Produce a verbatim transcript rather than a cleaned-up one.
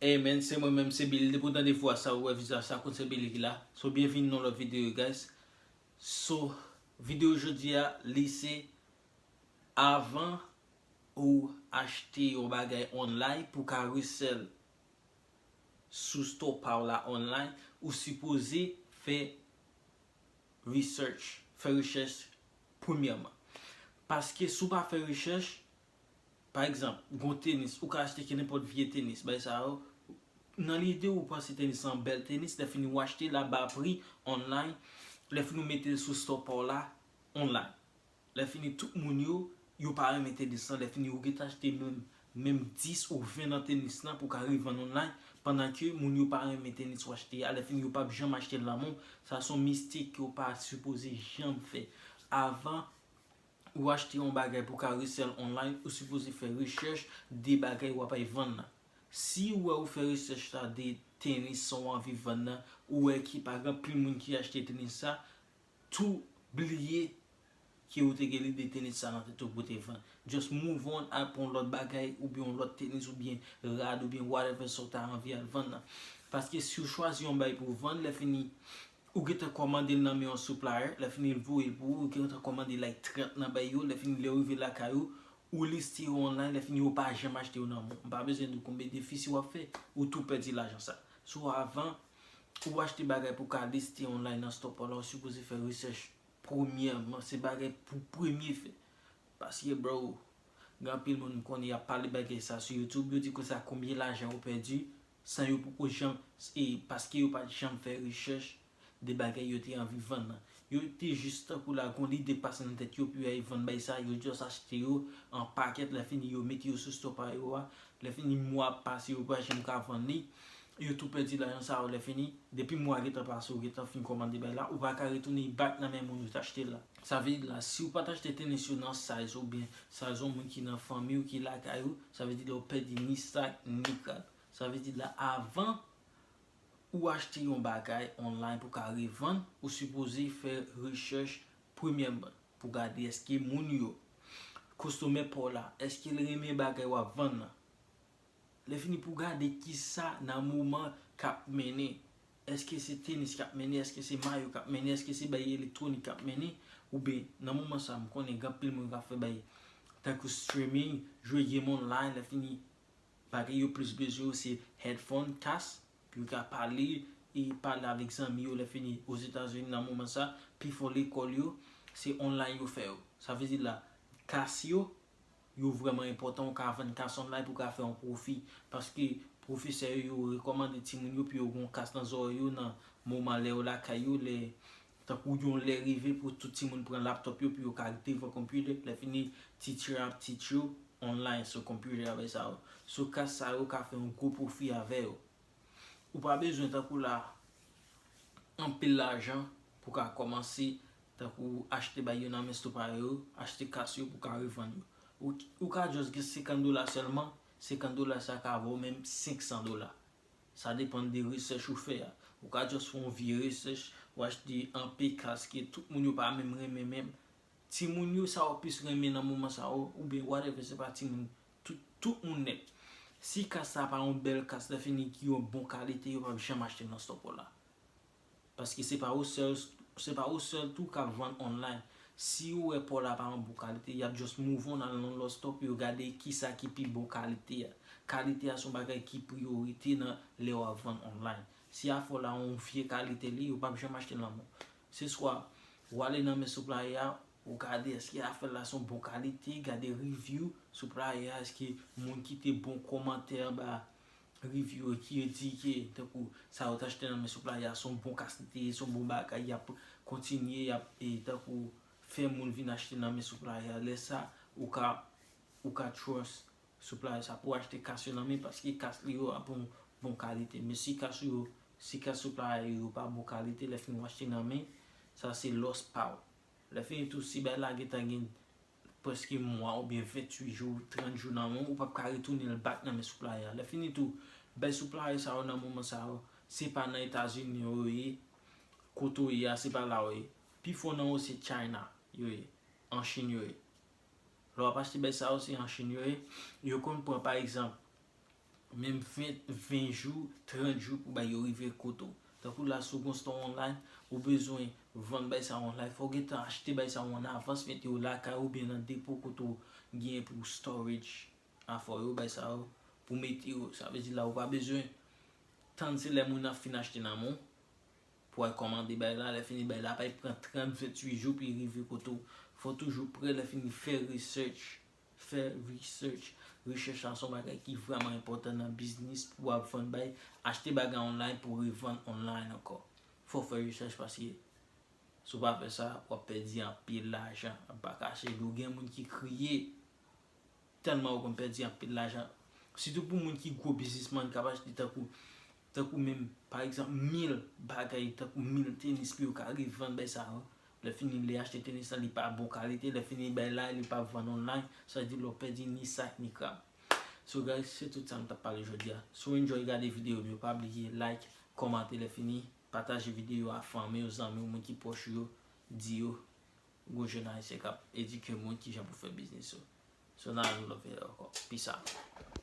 Hey man, se mwen menm, se Billy. Depi w tande vwa sa, ou wè vizaj sa, konn se Billy ki la. So, byenvini nan lòt videyo, guys. So, videyo jodi a, li se avan ou achte yon bagay online pou ka resell sou store pa w la online, ou sipoze fè research, fè rechèch premyèman. Paske si w pa fè rechèch, pa egzanp, gon tenis, ou ka achte ki nenpòt vye tenis, bay sa yo, nan lide ou panse tenis lan bèl tenis, lè fini ou achte l a ba pri online, lè fini ou mete l sou store pa w la online. Lè fini tout moun yo, yo pa renmen tenis lan, lè fini ou gentan achte menm, menm dis ou ven nan tenis lan pou ka revann online, pandan ke moun yo pa renmen tenis ou achte a, lè fini yo p ap janm achte l nan men w, sa se yon mistake ke w pa sipoze janm fè. Avan ou achte yon bagay pou ka resell online, ou sipoze fè rechèch de bagay w ap ay vann nan. Si ou wè ou fè rechèch sa de tenis sa w anvi vann nan, ou wè ki pa gen anpil moun ki achte tenis sa, tou bliye ke ou te gen lide tenis sa nan tèt ou pou te vann. Just move on, al pran yon lòt bagay, oubyen yon lòt tenis, oubyen rad, oubyen whatever sa w ta anvi al vann nan. Paske si w chwazi yon bagay pou w vann, lè fini, ou gentan kòmande l nan men yon supplier, lè fini l voye l pou ou, ou gentan kòmande like trant nan bagay yo, lè fini lè w rive lakay ou, ou liste yo online, lè fini yo pa janm achte yo nan men w. M pa bezwen di w konbyen defi si w ap fè, ou tou pèdi lajan sa. So avan ou achte bagay pou ka liste online nan store pa w la, ou sipoze fè research premyèman, se bagay pou premye fè. Paske, bro, gen anpil moun m konnen y ap pale bagay sa sou YouTube, yo di konsa konbyen lajan yo pèdi, san yo poko janm, e paske yo pa t janm fè rechèch de bagay yo te anvi vann nan. Yo te jis tankou la, gon lide pase nan tèt yo pou yo al vann bagay sa, yo just achte yo an pakèt, lè fini yo mete yo sou store pa yo a, lè fini mwa ap pase, yo pa janm ka vann li, yo tou pèdi lajan sa yo, lè fini, depi mwa gentan pase, ou gentan fin kòmande bagay la, ou pa ka retounen back nan men moun ou t achte l la. Sa vle di la, si ou pa t achte tenis yo nan size oubyen size yon moun ki nan fanmi w, ki lakay ou, sa vle di la ou pèdi ni sak, ni krab. Sa vle di la, avan ou achte yon bagay online pou ka revann, ou sipoze fè rechèch premyèman pou gade èske moun yo, konstomè pa w la, èske l renmen bagay w ap vann nan. Lè fini pou gade kisa nan moman k ap mennen. Èske se tenis k ap mennen? Èske se mayo k ap mennen? Èske se bay elektwonik k ap mennen? Oubyen nan moman sa, m konnen gen anpil moun k ap fè bay tankou streaming, jwe game online, lè fini bagay yo plis bezwen yo se headphone, kas, pou yo ka pale, e pale avèk zanmi yo lè fini Ozetazini nan moman sa, pifò lekòl yo, se online yo fè yo. Sa vle di la, kas yo, yo vrèman enpòtan, ou ka vann kas online pou ka fè yon pwofi. Paske pwofesè yo, yo rekòmande timoun yo pou yo gen yon kas nan zòrèy yo nan moman lè yo lakay yo, lè, tankou yon lè rive pou tout timoun pran laptop yo, pou yo ka devan konpitè, lè fini teacher ap teach yo online sou konpitè avè sa yo. So kas sa yo ka fè yon gwo pwofi avè yo. Ou pa bezwen tankou la anpil lajan pou ka kòmanse tankou achte bay yo nan men supplier yo, achte kas yo pou ka revann yo. Ou, ou ka just gen senkant dola sèlman, senkant dola sa ka ba w menm senk san dola. Sa depann de research ou fè a. Ou ka just fè yon vye research, ou achte anpil kas ke tout moun yo pa menm renmen menm. Timoun yo, sa yo plis renmen nan moman sa yo, oubyen whatever, se pa timoun, tout, tout moun nèt. Si kas sa pa yon bèl kas, lè fini ki yon bon kalite, yo p ap janm achte nan store pa w la. Paske se pa ou sèl, se pa ou sèl tou k ap vann online. Si yo wè pa w la pa yon bon kalite, y ap just move on al nan lòt store pou yo gade kisa ki pi bon kalite a. Kalite a se yon bagay ki priyorite nan lè w ap vann online. Si afè w la yon vye kalite li, yo p ap janm achte l nan men w. Se swa w ale nan men supplier a, ou gade èske afè l la se yon bon kalite, gade review supplier a, èske moun kite bon kòmantè anba review yo ki di ke tankou sa yo t achte nan men supplier a se yon bon kalite, se yon bon bagay, y ap kontinye, y ap, e, tankou fè moun vin achte nan men supplier a. Lè sa, ou ka, ou ka trust supplier sa pou achte kas yo nan men, paske kas li yo ap yon bon kalite. Men si kas yo, si kas supplier yo pa bon kalite, lè fini w achte nan men, sa se loss pa w. Lè fini tou, si bagay la gentan gen prèske mwa oubyen venntuit jou, trant jou nan men w, ou p ap ka retounen l back nan men supplier a. Lè fini tou, bay supplier sa yo nan moman sa yo, se pa nan Etazini yo ye, kote w ye a, se pa la yo ye. Pifò nan yo se China yo ye, an Chin yo ye. Lè w ap achte bay sa yo, se an Chin yo ye. Yo konn pran, pa egzanp, menm ven, ven jou, trant jou pou bay yo rive kote w. Tankou la, si w gon store online, ou bezwen vann bay sa online, fò w gentan achte bay sa an avans, mete yo lakay ou byen nan depo kote w genyen pou storage afè yo, bay sa yo, pou mete yo. Sa vle di la, ou pa bezwen tann se lè moun nan fin achte nan men w pou al kòmande bay la. Lè fini, bay la pral pran trant, venntuit jou pou li rive kote w. Fò w toujou prè, lè fini, fè research. Fè research. Rechèch la se yon bagay ki vrèman enpòtan nan biznis pou w ap vann bay, achte bagay online pou revann online ankò. Fò w fè research paske si w pa fè sa, w ap pèdi anpil lajan. M pa kache di w, gen moun ki kriye tèlman yo konn pèdi anpil lajan. Sitou pou moun ki gwo biznisman, k ap achte tankou, tankou menm, pa egzanp, mil bagay, tankou mil tenis pou yo ka revann bay sa yo. Lè fini, li achte tenis la, li pa bon kalite. Lè fini, bay la, li pa vann online. Sa vle di lè w pèdi ni sak ni krab. So guys, se tout sa m t ap pale jodi a. Si w enjoy gade videyo m yo, pa bliye like, kòmante, lè fini, pataje videyo a fanmi w, zanmi w, moun ki pwòch ou yo, di yo. Gon jèn ayisyen k ap edike moun kijan pou fè biznis yo. So, n a love ankò. Peace out.